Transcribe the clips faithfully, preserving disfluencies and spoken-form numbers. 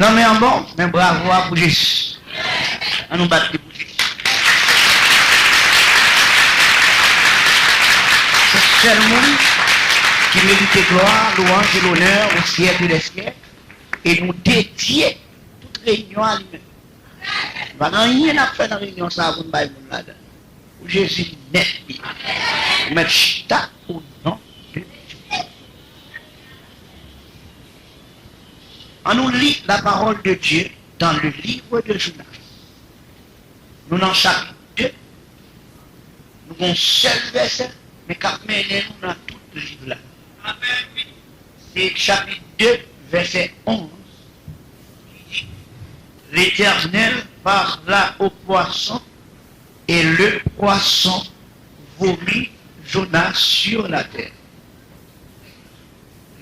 Lanmen an bon, men bravo a pou Jezi. Ann nou bat li pou Jezi. Se sèl moun ki merite glwa, lwanj e lonè o syèk dè syèk. E nou dedye tout reyinyon a li menm. Pa gen anyen n ap fè nan reyinyon sa a pou n bay moun ladan. Pou Jezi nèt li. Ou mèt chita o non de Jezi. Ann nou li la parole de Dieu dans le livre de Jonas. Nou nan chapit de. Nou gon sèl vèsè, men k ap mennen nou nan tout liv la. Se chapit de, vèsè onz, ki di, L'Éternel parla au poisson, et le poisson vomit Jonas sur la terre.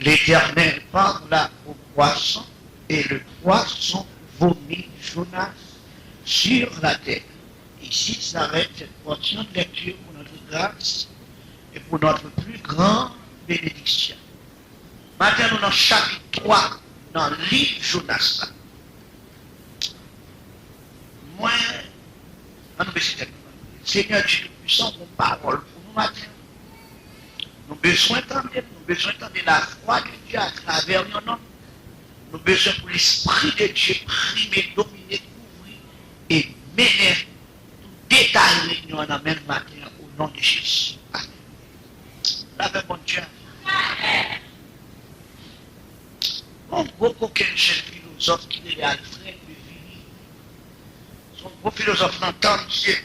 L'Éternel parla au poisson, et le poisson vomit Jonas sur la terre. Ici s'arrête cette portion de lecture pour notre grâce et pour notre plus grande bénédiction. Maten nou nan chapit twa nan liv Jonas la. Mwen, ann nou bese tèt nou. Senyè Dye Toupisan, gon pawòl pou nou maten. Nou bezwen tande l, nou bezwen tande lavwa de Dye atravè yon nonm. Nou bezwen pou Lespri de Dye prime, domine, kouvri e mennen tout detay reyinyon an nan men l maten an, o non de Jezi. Amen. Lapè Bondye. Yon gwo kokenn jèn filozòf ki rele Alfred de Vigny. Se yon gwo filozòf nan tan misye.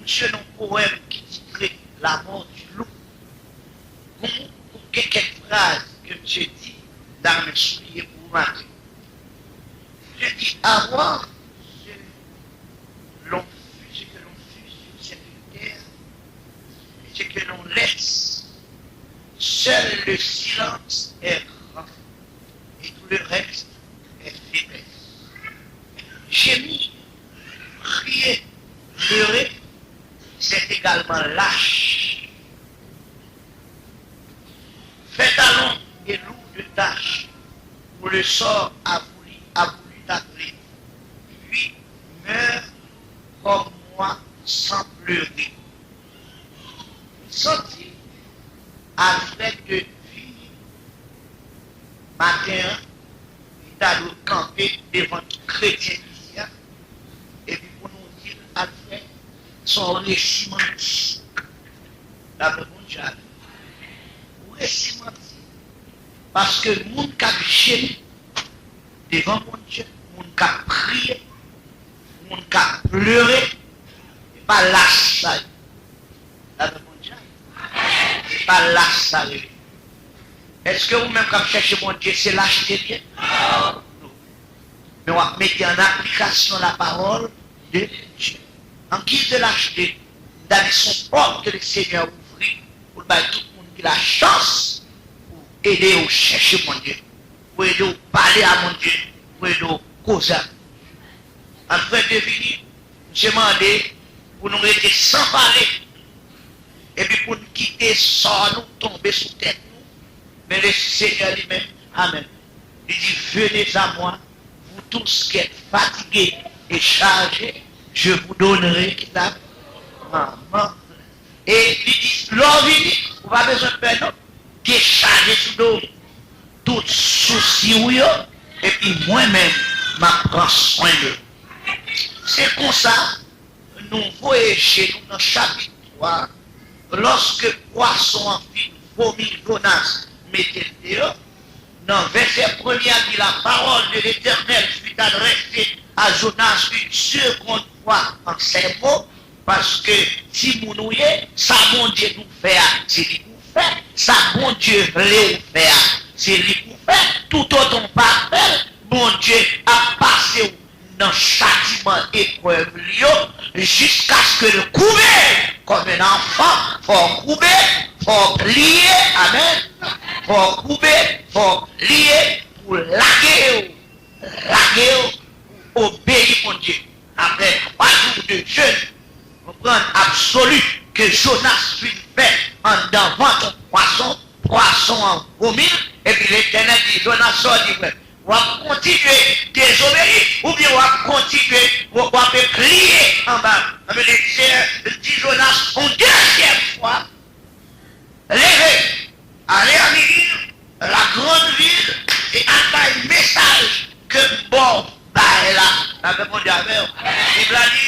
Misye nan yon powèm ki titre La mort du loup. Gon, gon gen kèk fraz ke misye di, m ta renmen souliye pou ou maten. Misye di, Avoir ce que l'on fut, ce que l'on fut sur cette terre, et ce que l'on laisse, seul le silence est grand, et tout le reste est faiblesse. Gémir, crier, pleurer, c'est également lâche. Fais ta longue et lourde tâche, où le sort a voulu, a voulu t'appeler, puis meurs comme moi sans pleurer. M santi Alfred de Vigny maten an, li ta dwe kanpe devan tout kretyen isi a, epi pou nou di l, Alfred, se yon resi manti. Lapè Bondye avè w. Ou resi manti. Paske moun k ap jemi devan Bondye, moun k ap priye, moun k ap plere, se pa lach sa ye. Lapè Bondye. Se pa lach sa rele. Èske ou menm k ap chèche Bondye, se lachte l ye? Non. Men w ap mete an aplikasyon la parole de Dieu. An guise de lachte, m ta di se yon pòt ke le Senyè ouvri pou l bay tout moun ki la chans pou ede yo chèche Bondye, pou ede yo pale a Bondye, pou ede yo koze a Bondye. Alfred de Vigny, misye mande pou nou rete san pale, epi pou n kite sò nou tonbe sou tèt nou, men le Senyè li menm, amèn, li di, Venez à moi, vous tous qui êtes fatigués et chargés, je vous donnerai ki sa? Manman. E li di, lè w vini, ou pa bezwen pè non, dechaje sou do w tout sousi w yo, epi mwen menm, m ap pran swen de w. Se konsa, nou voye je nou nan chapit twa, lòske pwason an fin vomi Jonas, mete l deyò, nan vèsè premye a di, La parole de l'Éternel fut adressée à Jonas une seconde fois en ces mots, paske timoun ou ye, sa Bondye di w fè a, se li pou w fè, sa Bondye vle w fè a, se li pou w fè, toutotan w pa fè l, Bondye ap pase w nan chatiman eprèv li yo, jiskaske l koube. Kòm yon anfan, fò w koube, fò w pliye, amèn, fò w koube, fò w pliye pou lage yo, lage yo pou obeyi Bondye. Apre twa jou de jèn, konprann, absoli ke Jonas fin fè anndan vant yon pwason, pwason an vomi l, epi Letènèl di, Jonas, sa w di mwen? W ap kontinye dezobeyi, oubyen w ap kontinye, w ap pliye anba. Sa vle di, Senyè di Jonas yon dezyèm fwa, leve, ale a Niniv, la grande ville, e al bay mesaj ke m ba w bay la. Lapè Bondye avè w. Bib la di,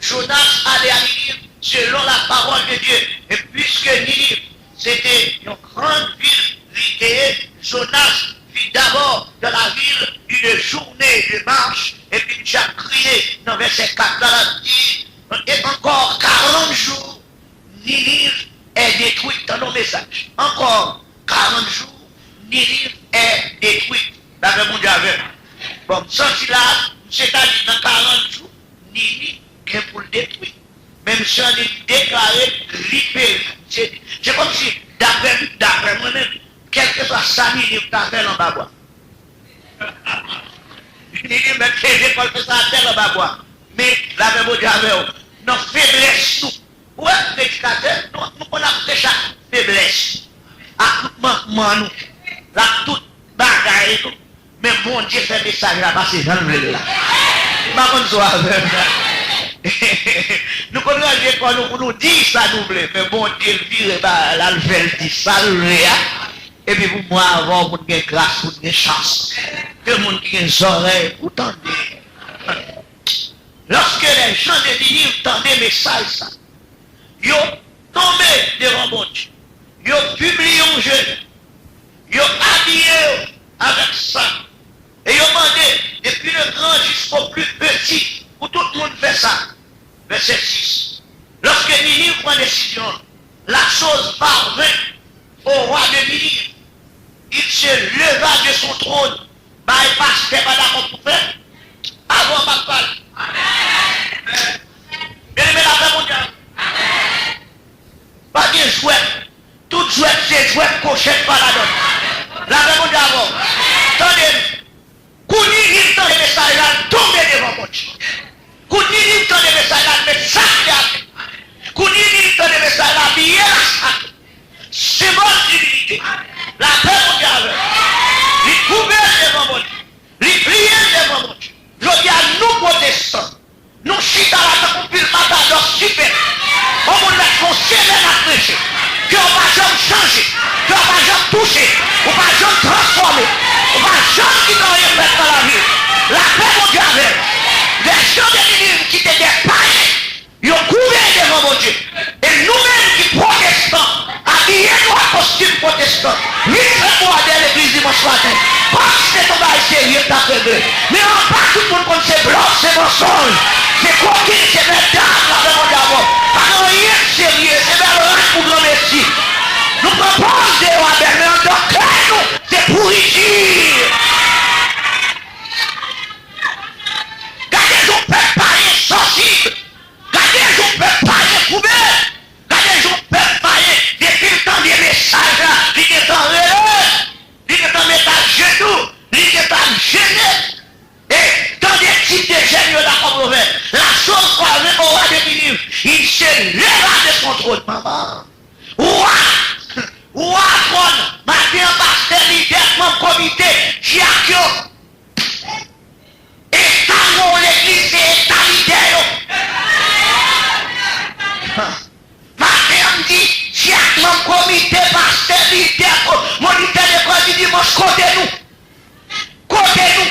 Jonas allait à Ninive selon la parole de Dieu. Et puisque Ninive, c'était une grande ville, li te ye, Jonas fit d'abord dans la ville une journée de marche, epi misye ap kriye nan vèsè kat la, l ap di, et encore quarante jours, Ninive est détruite. Tande yon mesaj. Encore quarante jours, Ninive est détruite. Lapè Bondye avè w. Bon, m santi la, m sèten nan karant jou, Niniv gen pou l detwi. Men misye annik deklare li peri. Se, se kòmsi, daprè, daprè mwen menm, kèlkeswa sa Niniv ta fè l anba bwa. Niniv mèt kenbe kò l fè sa atè l anba bwa. Men, lapè Bondye avè w. Nan feblès nou, ou wè, predikatè, nou, nou konn ap preche ak feblès, ak tout mankman nou, ak tout bagay nou. Men Bondye fè mesaj la pase jan l vle l la. M pa konn si w avè m la. Nou konn ranje kò nou pou nou di sa nou vle, men Bondye l vire bagay la, l fè l di sa l vle a. Epi pou mwen avè w, pou n gen gras, pou n gen chans. Ke moun ki gen zòrèy pou tande. Lorsque les gens de Ninive tendaient mesaj sa, yo tonbe devan Bondye. Yo pibliye yon jèn. Yo abiye yo avèk sa. E yo mande, depi le grand jusqu'au plus petit, pou tout moun fè sa. Vèsè sis. Lorsque Ninive pran desizyon, la chose parvint au roi de Ninive. Il se leva de son trône. Bay pastè pa dakò pou fè. Avè w m ap pale. Byeneme, lapè Bondye avè w. Pa gen jwèt. Tout jwèt se jwèt, kochèt pa ladann. Lapè Bondye avè w. Tande m. Kou Niniv tande mesaj la, l tonbe devan Bondye. Kou Niniv tande mesaj la, l met sa l te atè. Kou Niniv tande mesaj la, bliye l a sa. Senbòl imilite. Lapè Bondye avè w. Li koube l devan Bondye. Li pliye l devan Bondye. Jodi a, nou pwotestan, nou chita la tankou pil matadò sipèt. Yon moun mèt fè yon semèn ap preche. Ke w pa janm chanje. Ke w pa janm touche. Ou pa janm transfòme. Ou pa janm kite anyen fèt nan lavi w. Lapè Bondye avè w. Lèzòm de Niniv ki te de payen. Yo koube devan Bondye. E nou menm ki pwotestan, abiye nou ak kostim pwotestan, vin fè bwòdè legliz dimanch maten. Panse se yon bagay serye k t ap regle. Men anba tout moun konn se blòf, se mansonj, se kokenn, se mètdam, lapè Bondye avè w. Pa gen anyen k serye, se bèl rad pou granmesi. Nou pran pòz deyò a bèl, men anndan kè nou, se pouriti. Gade yon pèp payen sansib. Gade jan pèp payen koube. Gade jan pèp payen, depi l tande mesaj la, li gentan rele. Li gentan met ajenou. Li gentan jene. E tande tip de jèn yo la kòm yo fè. La chose parvint au roi de Ninive. Il se leva de son trône. Manman. Wa. Wa tròn. Maten an, pastè, lidè, manm komite, dyak yo. Eta nou legliz se eta lidè yo. Maten an m di, dyak, manm komite, pastè, lidè, ko-, monitè lekòl di dimanch, kote nou? Kote nou?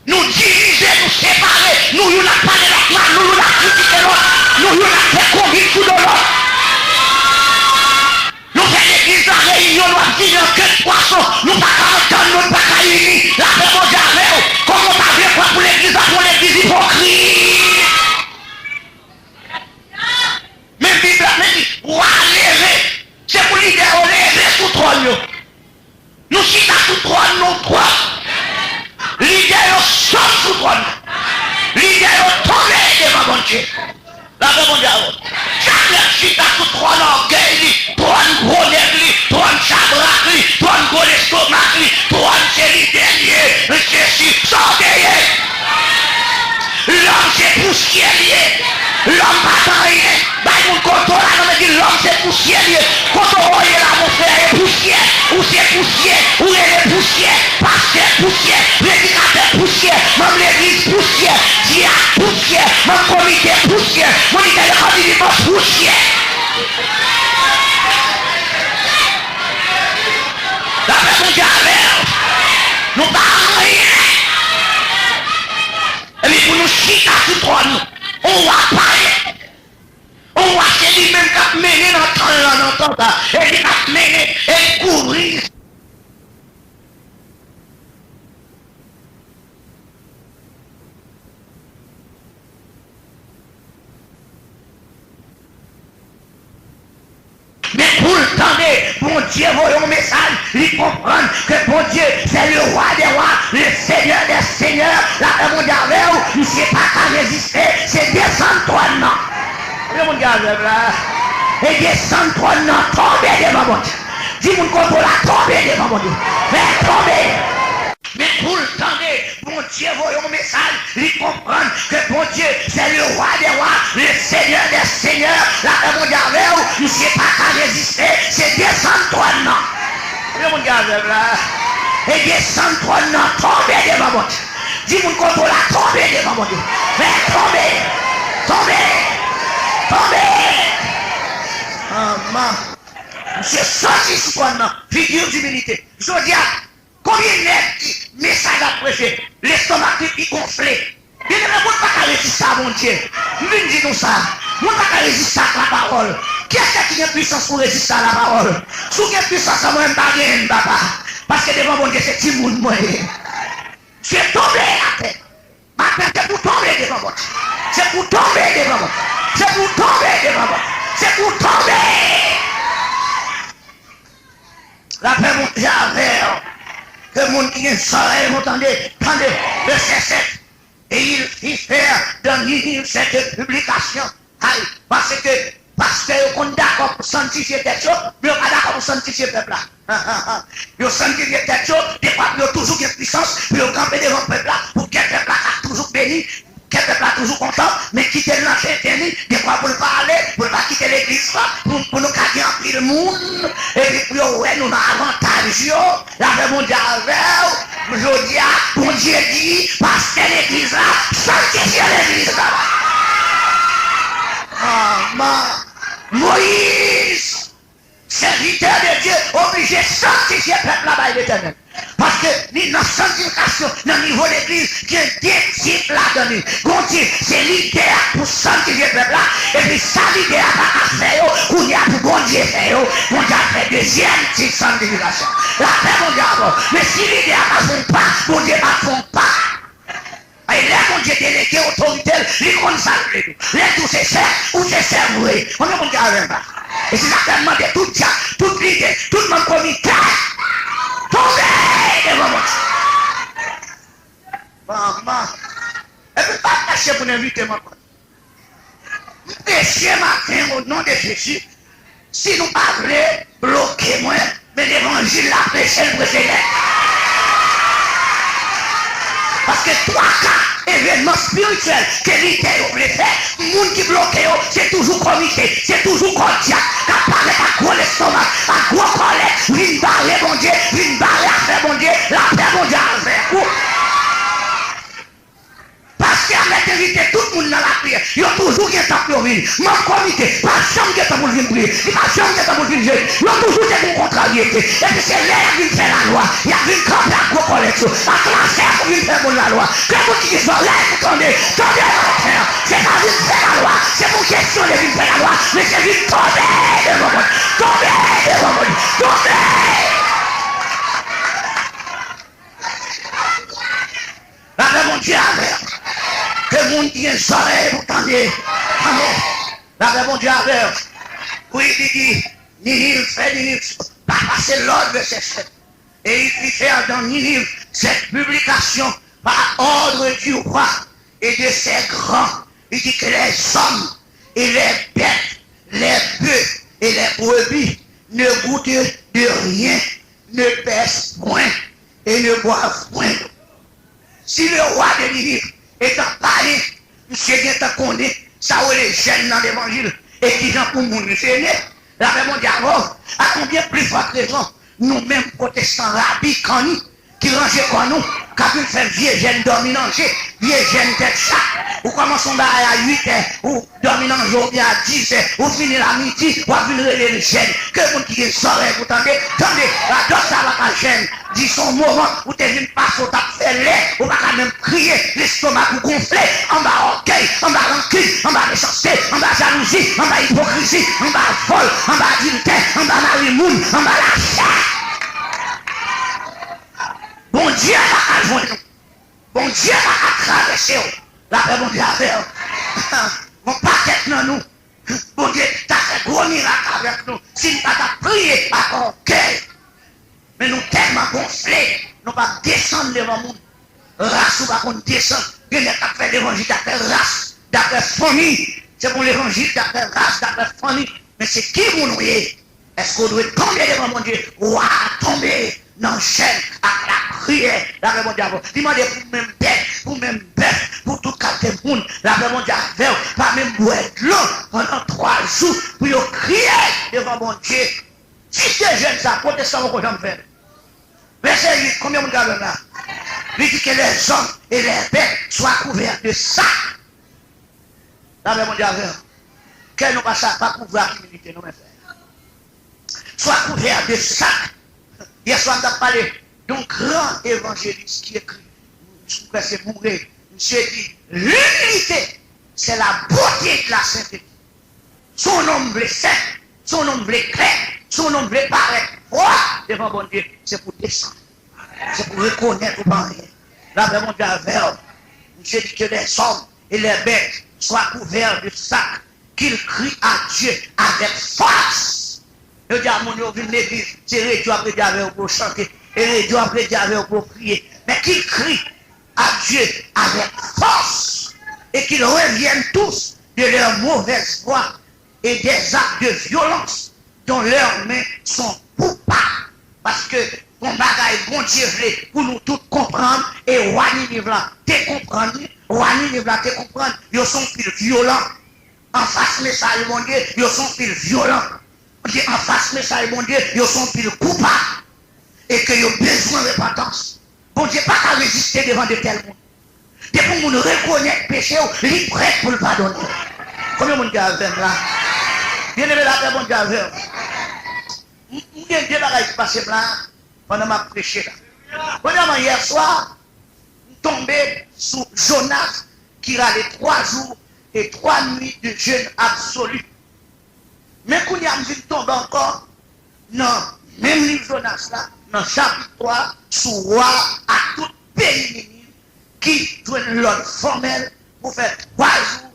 Nou divize, nou separe, nou youn ap pale lòt mal, nou youn ap kritike lòt, nou youn ap fè konbit sou do lòt. Nou fè legliz la reyinyon, nou ap vini an ke de pwason. Nou pa ka antann nou, nou pa ka ini. Lapè Bondye avè w. Kòman w ta vle kwè pou legliz la, pou yon legliz ipokrit? Men Bib la, men li, wa leve. Se pou lidè yo leve sou twòn yo. Nou chita sou twòn nou twòp. Lidè yo sot sou twòn. Lidè yo tonbe devan Bondye. Lapè Bondye avè w. Chak lè l chita sou twòn ògèy li, twòn gwo nèg li, twòn chabrak li, twòn gwo lestomak li, twòn se lidè l ye, mesye si, sa w te ye? Lòm se pousyè l ye. Lòm pa t anyen. Bay moun kote w la nan Di lòm se pousyè li ye. Kote w ye la, monfrè, e pousyè. Ou se pousyè. Ou rele pousyè. Pastè pousyè. Predikatè pousyè. Manm legliz pousyè. Dyak pousyè. Manm komite pousyè. Monitè lekòl biblik pousyè. Lapè Bondye avè w. Nou pa anyen. Epi pou nou chita sou twòn nou. On wa parèt. On wa se li menm k ap mennen nan tan lan, nan tan sa. E li k ap mennen, e li kouvri. Men pou l tande, Bondye voye yon mesaj, li konprann ke Bondye se le roi des rois, le seigneur des seigneurs, lapè Bondye avè w, misye pa ka reziste, se desann twòn nan. Konbyen moun ki avè m la? E desann twòn nan, tonbe devan Bondye. Di moun kote w la, tonbe devan Bondye. Fè tonbe. Men pou l tande, Bondye voye yon mesaj, li konprann ke Bondye se le roi des rois, le seigneur des seigneurs, lapè Bondye avè w, misye pa ka reziste, se desann twòn nan. Konbyen moun ki avè m la? E desann twòn nan, tonbe devan Bondye. Di moun kote w la, tonbe devan Bondye. Fè tonbe, tonbe, tonbe. Amen. Misye soti sou twòn nan, figi dimilite. Jodi a, konbyen nèg ki mesaj ap preche, lestomak li pi gonfle? Byeneme, moun pa ka reziste a Bondye. M vin di nou sa. Moun pa ka reziste ak lapawòl. Kiyès ki gen pwisans pou reziste a lapawòl? Si w gen pwisans lan, mwen, m pa genyen l, papa. Paske devan Bondye, se timoun mwen ye. Se tonbe atè. Maten, se pou tonbe devan Bondye. Se pou tonbe devan Bondye. Se pou tonbe devan Bondye. Se pou tonbe. Lapè Bondye avè w. Ke moun ki gen zòrèy pou tande, tande. Vèsè sèt. Et il fit faire dans Ninive cette publication. Ay, paske pastè yo konn dakò pou sanntifye tèt yo, men yo pa dakò pou sanntifye pèp la. Yo sanntifye tèt yo, dekwa pou yo toujou gen pwisans, pou yo kanpe devan pèp la, pou kè pèp la ka toujou beni, kè pèp la toujou kontan, men kite l nan tenten li, dekwa pou l pa ale, pou l pa kite legliz la, pou, pou nou ka gen anpil moun, epi pou yo wè nou nan avantaj yo, lapè Bondye avè w, jodi a, Bondye di, pastè legliz la, sanntifye legliz la. Amen. Moyiz, sèvitè de Dye, oblije sanntifye pèp la bay Letènèl. Paske ni nan sanntifikasyon, nan nivo legliz, gen de tip ladan li. Gon tip, se lidè a pou sanntifye pèp la, epi sa lidè a pa ka fè yo, kounye a pou Bondye fè yo, Bondye ap fè dezyèm tip sanntifikasyon. Lapè Bondye avè w. Men si lidè a pa fè yon pa, Bondye pa fè yon pa. E lè Bondye delege otorite l, li konn sa l vle tou. Lè l di w se chèf, ou se chèf vre. Konbyen moun ki avè m la? E se sa k fè m mande tout dyak, tout lidè, tout manm komite, tonbe devan Bondye. Manman. Epi m pa preche pou n envite m ankò. M preche maten o non de Jezi. Si nou pa vle bloke mwen, men levanjil la preche l preche nèt. Paske twa ka evènman espirityèl ke lidè yo vle fè, moun ki bloke yo, se toujou komite, se toujou kò dyak k ap parèt ak gwo lestomak, ak gwo kòlèt, vin bare Bondye, vin bare afè Bondye, lapè Bondye avèk ou. Pastè a mèt envite tout moun nan lapriyè. Yo toujou gen tan pou yo vin. Manm komite, pa janm gen tan pou l vin priye. Li pa janm gen tan pou l vin jere. Yo toujou te gen yon kontraryete. Epi se lè y ap vin fè lalwa, y ap vin kanpe ak gwo kòlèt yo, ak lasèv pou vin fè moun lalwa. Ke moun ki gen zòrèy pou tande, tande maten an. Se pa vin fè lalwa. Se pa yon kesyon de vin fè lalwa, men se vin tonbe devan Bondye. Tonbe devan Bondye. Tonbe! Lapè Bondye avè w. Ke moun ki gen zòrèy pou tande, tande. Lapè Bondye avè w. Wi, li di, Niniv, fè Niniv, pa pase lòd, vèsè sèt. Et il fit faire dans Ninive cette publication par ordre du roi et de ses grands. Li di que les hommes et les bêtes, les bœufs et les brebis ne goûtent de rien, ne pèsent point et ne boivent point d'eau. Si le roi de Ninive etan payen, misye gentan konnen sa yo rele jèn nan levanjil. E kijan pou moun jene? Lapè Bondye avè w. A konbyen pli fòt rezon, nou menm pwotestan rabi kanni ki ranje kò nou, k ap vin fè vye jèn dòmi nan je, vye jèn tèt chat. Ou kòmanse yon bagay a uit è, ou dòmi nan je oubyen a dis è, ou fini l a midi, w ap vin rele l jèn. Ke moun ki gen zòrèy pou tande, tande, radòt sa pa ka jèn. Di se yon moman ou te vin pase, ou t ap fè lè, ou pa ka menm kriye, lestomak ou gonfle, anba ògèy, anba rankin, anba mechanste, anba jalouzi, anba ipokrizi, anba vòl, anba adiltè, anba mari moun, anba lachè. Bondye pa ka jwenn ou. Bondye pa ka travèse w. Lapè Bondye avè w. Gon pakèt nan nou, Bondye ta fè gwo mirak avèk nou si n pa t ap priye ak ògèy. Men nou tèlman gonfle, nou p ap desann devan moun. Ras ou pa konn desann. Gen nèg k ap fè levanjil daprè ras, daprè fanmi. Se pou levanjil daprè ras, daprè fanmi. Men se ki moun ou ye? Èske w dwe tonbe devan Bondye? Wa a tonbe nan jèn ak lapriyè. Lapè Bondye avè w. Li mande pou menm bèt, pou menm bèf, pou tout kalite moun. Lapè Bondye avè w. Pa menm bwè dlo pandan twa jou pou yo kriye devan Bondye. Tip de jèn sa, pwotestan poko janm fè l. Vèsè uit, konbyen moun k avè m la? Li di que les hommes et les bêtes soient couverts de sacs. Lapè Bondye avè w. Kè nou pa sa, pa kouvri ak imilite, non, mes frères. Soient couverts de sacs. Yè swa, m t ap pale d'un grand évangéliste qui écrit, sou Pè Mouré, misye di, l'humilité, c'est la beauté de la sainteté. Si yon nonm vle senp, si yon nonm vle klè, si yon nonm vle parèt pwòp devan Bondye, se pou desann. Se pou rekonèt ou pa anyen. Lapè Bondye avè w. Misye di que les hommes et les bêtes soient couverts de sacs, qu'ils crient à Dieu avec force. Yo di a moun yo vin legliz, se redi yo ap redi avè yo pou yo chante, e redi yo ap redi avè yo pou yo kriye. Men qu'ils crient à Dieu avec force, et qu'ils reviennent tous de leurs mauvaises voies et des actes de violence dont leurs mains sont coupables. Paske gon bagay Bondye vle pou nou tout konprann, e wa Niniv la te konprann li, wa Niniv la te konprann, yo se yon pil vyolan. Anfas mesaj Bondye, yo se yon pil vyolan. Bondye, anfas mesaj Bondye, yo se yon pil koupab. E ke yo bezwen repantans. Bondye pa ka reziste devan de tèl moun. Depi yon moun rekonèt peche w, li prèt pou l padone w. Konbyen moun ki avè m la? Byeneme, lapè Bondye avè w. M, m gen de bagay ki pase m la, pandan m ap preche la. Premyèman, yè swa, m tonbe sou Jonas ki rale twa jou e twa nuit de jeûne absolu. Men kounye a, m vin tonbe ankò nan menm liv Jonas la, nan chapit twa, sou wa a tout peyi Niniv, ki jwenn lòd fòmèl pou fè twa jou,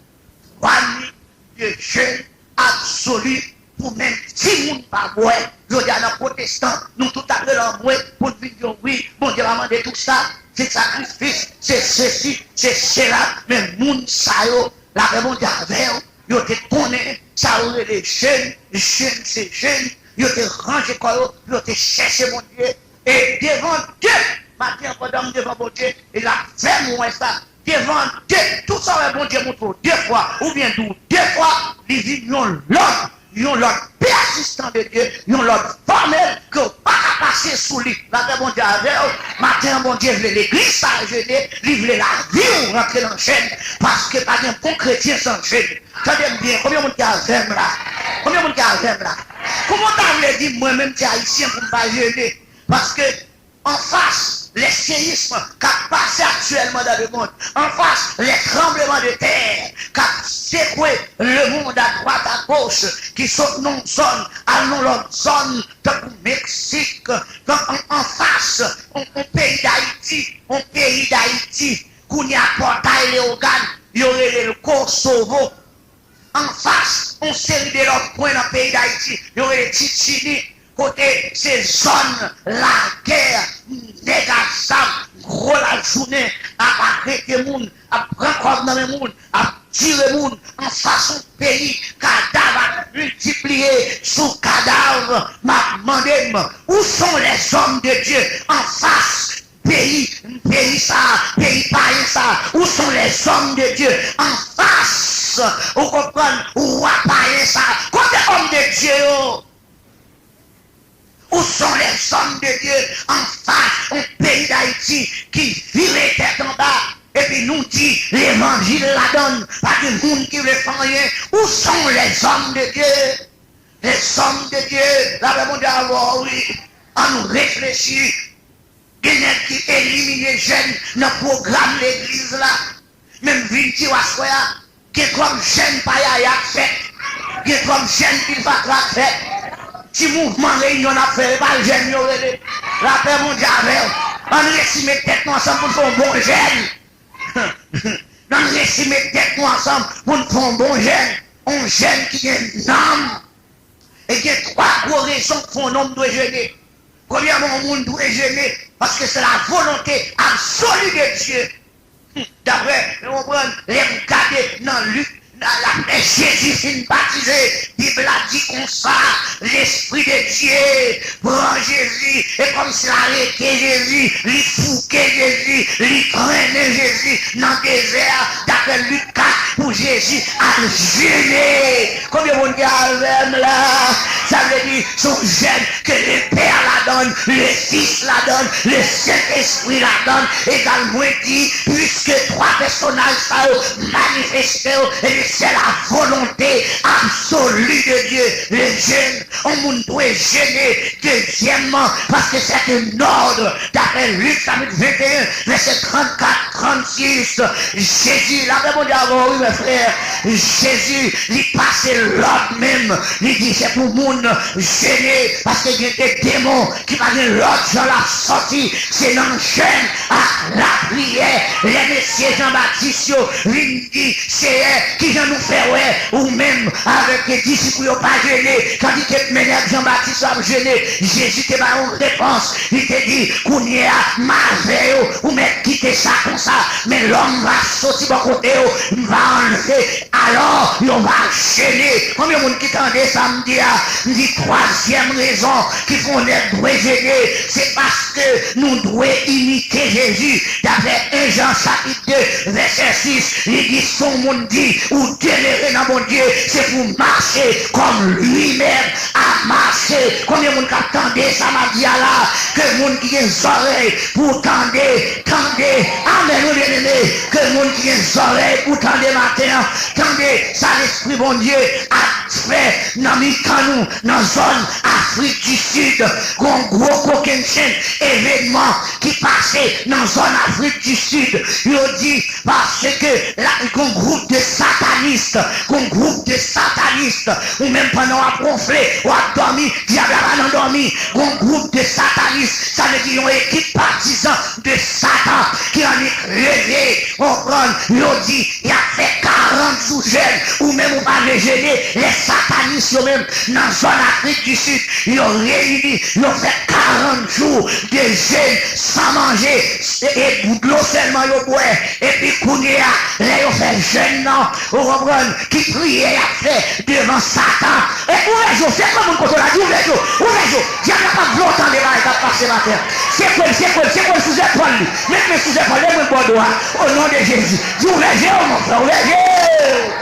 twa nuit de jeûne absolu pou menm timoun pa bwè. Jodi a, nan pwotestan, nou tout ap rele anmwe pou n vin di yo, wi, Bondye pa mande tou sa, se sakrifis, se sesi, se sela, men moun sa yo, lapè Bondye avè yo, yo te konnen sa yo rele jèn, jèn se jèn, yo te ranje kò yo, yo te chèche Bondye, e devan Dye, maten an pandan m devan Bondye, e l ap fè m wè sa, devan Dye, tou sa w wè Bondye montre w de fwa, oubyen di w de fwa, li vin yon lòd, yon lòd pèsistan de Dye, yon lòd fòmèl ke w pa ka pase sou li. Lapè Bondye avè w. Maten an, Bondye vle legliz sa a jene, li vle lavi w rantre nan jèn, paske pa gen bon kretyen san jèn. Tande m byen, konbyen moun ki avè m la? Konbyen moun ki avè m la? Kòman w ta vle di mwen menm ki ayisyen pou m pa jene? Paske anfas lè seyism k ap pase aktyèlman dans le monde, anfas lè tranbleman de tè k ap sekwe lemonn adwat agoch, ki sot nan yon zòn al nan lòt zòn, tankou Meksik, an, an, anfas yon, yon peyi Dayiti, yon peyi Dayiti, kounye a Pòtay Leyogàn, yo rele l Kosovo. Anfas yon seri de lòt kwen nan peyi Dayiti, yo rele Titini, kote se zòn lagè, nèg a zam, gwo lajounen, ap arete moun, ap pran kòb nan men moun, ap tire moun, anfas yon peyi, kadav ap miltipliye sou kadav, m ap mande m, où sont les hommes de Dieu anfas peyi, peyi sa, peyi payen sa, où sont les hommes de Dieu anfas Ou konprann? Ou wa payen sa. Kote òm de Dye yo? Où sont les hommes de Dieu en face, yon peyi Dayiti ki vire tèt anba, epi nou di levanjil ladann, pa gen moun ki vle fè anyen. Où sont les hommes de Dieu? Les hommes de Dieu, lapè Bondye avè w, wi. Ann reflechi. Gen nèg ki elimine jèn nan pwogram legliz la. Men m vin di w aswè a, gen twòp jèn payaya k fèt. Gen twòp jèn pil fatra k fèt. Ti mouvman reyinyon n ap fè, e pa jèn yo rele. Lapè Bondye avè w. Ann resi met tèt nou ansanm pou n fè yon bon jèn. Ann resi met tèt nou ansanm pou n fè yon bon jèn. Yon jèn ki gen nanm. E gen twa gwo rezon k fè yon nonm dwe jene. Premyèman, yon moun dwe jene paske se la volonte absoli de Dye. Daprè, nou konprann, lè m gade nan Lik, nan, apre Jezi fin batize, Bib la di konsa, Lespri de Dye pran Jezi, e kòmsi l arete Jezi, li fouke Jezi, li trennen Jezi nan dezè a, daprè Lik kat, pou Jezi al jene. Konbyen moun ki avè m la? Sa vle di, se yon jèn ke Lepè ladann, Lefis ladann, Lesentespri ladann. Egal, mwen di, piske twa pèsonaj sa yo manifeste yo, ebyen, se la volonte absoli de Dye. Le jeûne, yon moun dwe jene. Dezyèmman, paske c'est un ordre, daprè Lik chapit venteyen, vèsè trannkat, trannsis, Jezi, lapè Bondye avè w, wi, mè frè. Jezi, li pase lòd menm. Li di se pou moun jene, paske gen de demon ki pa gen lòt jan l ap sòti, se nan jèn ak lapriyè. Lè mesye Jan Batis yo vin di, Seyè, kijan nou fè wè ou menm avèk disip ou yo pa jene, tandike menm nèg Jan Batis yo ap jene? Jezi te ba yo yon repons. Li te di, kounye a, m avè yo, ou mèt kite sa konsa, men lè m va soti bò kote yo, m va anlve, alò, yo va jene. Konbyen moun ki tande sa m di a? M di, twazyèm rezon ki fè yon nèg dwe jene, se paske nou dwe imite Jezi. Daprè en Jan chapit de, vèsè sis, li di, si yon moun di ou demere nan Bondye, se pou w mache kòm li menm a mache. Konbyen moun k ap tande sa m ap di a la? Ke moun ki gen zòrèy pou tande, tande. Amèn, wi, byeneme. Ke moun ki gen zòrèy pou tande maten an, tande sa Lespri Bondye ap fè nan mitan nou, nan zòn Afrik di Sid. Gon gwo kokennchenn evenman ki pase nan zòn Afrik di Sid. Yo di, paske la, gon gwoup de satanis, gon gwoup de satanis, ou menm pandan w ap wonfle, w ap dòmi, dyab la pa nan dòmi. Gon gwoup de satanis, sa vle di yon ekip patizan de Satan ki annik leve, konprann, yo di, y ap fè karant jou jèn, ou menm ou pa vle jene, lè satanis yo menm nan zòn Afrik di Sid, yo reyini, yo fè karant jou de jèn san manje, e, e dlo sèlman yo bwè, epi kounye a, lè yo fè jèn nan, ou konprann, ki priyè y ap fè devan Satan. E ouvè je w, se kòm moun kote w la, di ouvè je w, ouvè je w. Dyab la p ap vle w tande bagay k ap pase maten an. Sekwe l, sekwe l, sekwe l sou zèpòl li. Met men sou zèpòl li, met men bò do a. O non de Jezi. Di ouvè je w, mon frè, ouvè je w.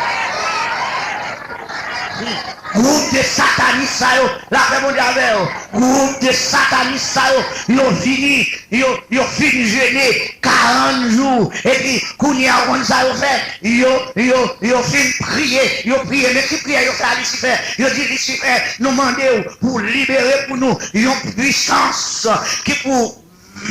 Gwoup de satanis sa yo, lapè Bondye avè yo. Gwoup de satanis sa yo, yo vini, yo, yo fin jene karant jou. Epi, kounye a, ou konn sa yo fè? Yo, yo, yo fin priye, yo priye. Men ki priyè yo fè a Lisifè? Yo di, Lisifè, nou mande w pou w libere pou nou yon pwisans ki pou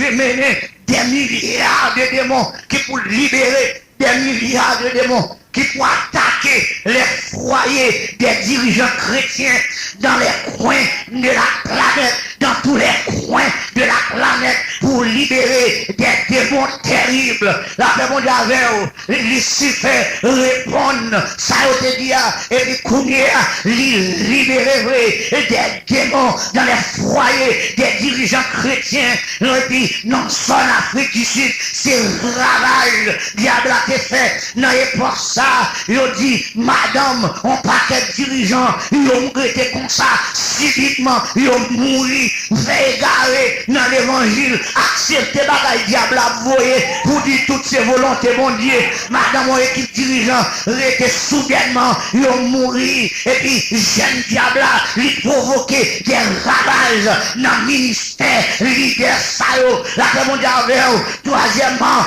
mennen dè milya de demon, ki pou libere dè milya de demon, ki pou atake les foyers des dirigeants chrétiens dans les coins de la planète, dans tous les coins de la planète, pou libere dè demon tèrib. Lapè Bondye avè w. Lisifè reponn sa yo te di a, epi kounye a, li libere vre dè demon dans les foyers des dirigeants chrétiens. Epi nan zòn Afrik di Sid, se ravaj dyab la te fè nan epòk sa. Yo di, m madanm, yon pakèt dirijan, yo rete konsa, sibitman, yo mouri, fè egare nan levanjil, aksepte bagay dyab la ap voye pou di tout se volonte Bondye. Madanm, yon ekip dirijan rete soudènman, yo mouri, epi jèn dyab la, li pwovoke de ravaj nan ministè lidè sa yo. Lapè Bondye avè w. Twazyèmman,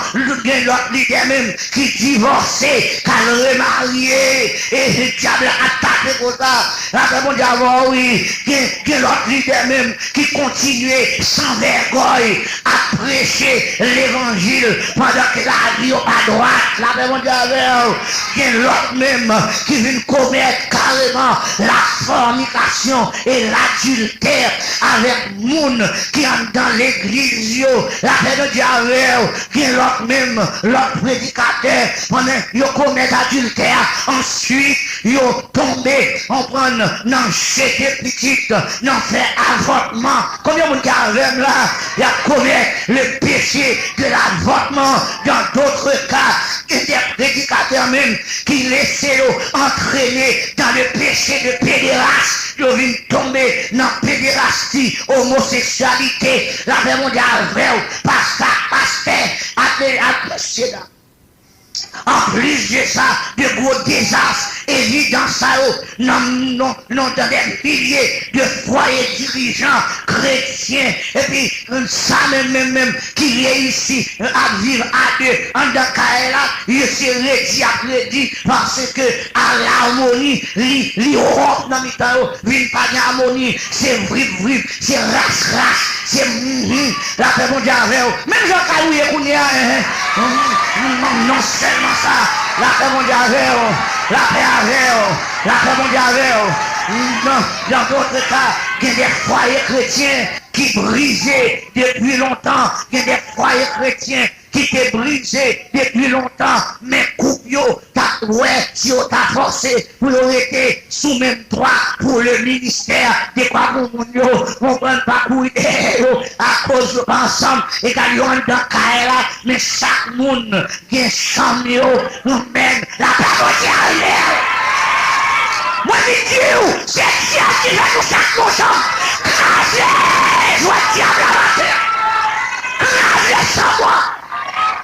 gen lòt lidè menm ki divòse, k al remarye, e dyab la ap tape konsa. Lapè Bondye avè w, wi. Gen, gen lòt lidè menm ki kontinye san vègòy ap preche levanjil pandan ke lavi yo pa dwat. Lapè Bondye avè w. Gen lòt menm ki vin komèt kareman lafònikasyon e ladiltè avèk moun ki anndan legliz yo. Lapè Bondye avè w. Gen lòt menm, lòt predikatè, pandan yo komèt adiltè a, answit yo tonbe, konprann, nan jete pitit, nan fè avòtman. Konbyen moun ki avè m la? Y ap komèt le péché de l'avortement. Dans d'autres cas, gen de predikatè menm ki lese yo antrene dans le péché de pédéraste. Yo vin tonbe nan pederasti, omoseksyalite. Lapè Bondye avè w, pastè, pastè, ap, ap, mesye dam. Anplis de sa, de gwo dezas evidan sa yo nan, nan, nan, nan dè milye de fwaye dirijan kretyen, epi sa menm, menm, menm ki reyisi ap viv a de anndan kay la, yo se redi ap redi, paske a lamoni, li, li wonp nan mitan yo, vin pa gen amoni, se vrip vrip, se ras ras, se mhmh. Lapè Bondye avè w. Menm jan kay ou ye kounye a, enhen. Non, non sèlman sa, lapè Bondye avè w, lapè avè w, lapè Bondye avè w. Nan, dans d'autres cas, gen de fwaye kretyen ki brize depi lontan, gen de fwaye kretyen ki te brize depi lontan, men koup yo t ap wè si yo ta fòse pou yo rete sou menm twa pour le ministère, de kwa pou moun yo konprann pa kouri dèyè yo, akoz yo pa ansanm, egal yo anndan kay la, men chak moun gen chanm yo, amèn, lapè Bondye avè w. Mwen vin di w, se dyab ki fè nou chak nou chanm. Kraze jwèt dyab la maten. Kraze chanm ou an.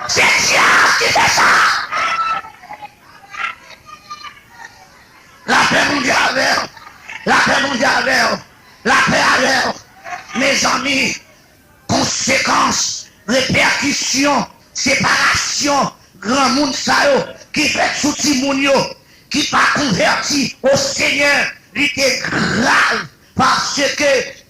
Se dyab ki fè sa. Lapè Bondye avè w. Lapè Bondye avè w. Lapè avè w. Mezanmi, konsekans, repèkisyon, separasyon granmoun sa yo ki fèt sou timoun yo, ki pa konvèti o Senyè, li te grav, paske